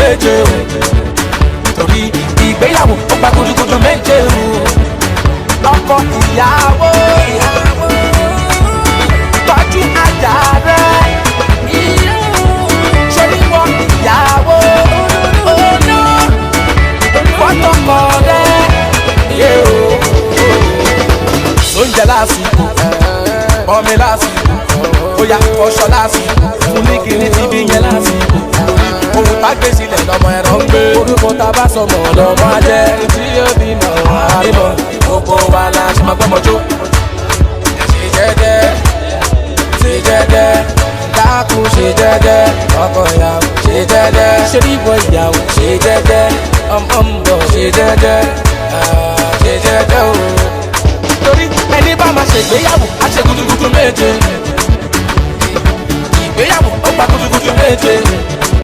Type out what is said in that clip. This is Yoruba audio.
méje o. Torí ìgbéyàwó ó gba gudugudu méje o. Ọkọ ìyàwó, tọ́jú ajá rẹ̀. Ṣorí wọ ìyàwó, ọ̀nà fọ́tọ̀kọ rẹ̀. Yé o. Oúnjẹ lásìkò, ọmọ lásìkò, bóyá fọṣọ lásìkò, fún ní kíní tí bí yẹn lásìkò. Ohun tá gbé sílẹ̀ lọ́mọ ẹ̀rọ ń gbé. Orúkọ tá a bá sọmọ lọ́mọ ajẹ́. Tí yóò bímọ àbímọ, gbogbo wa la ṣe máa gbọ́mọ jó. Ṣe jẹ́jẹ́, ṣe jẹ́jẹ́, dákun ṣe jẹ́jẹ́, ọkọ ìyàwó ṣe jẹ́jẹ́, ṣe bíbọ ìyàwó ṣe jẹ́jẹ́, ọmọ ń bọ̀ ṣe jẹ́jẹ́, ah, ṣe jẹ́jẹ́ o. Torí ẹni bá máa ṣègbéyàwó á ṣe gudugudu méje. Ìgbéyàwó ó gba gudugudu méje.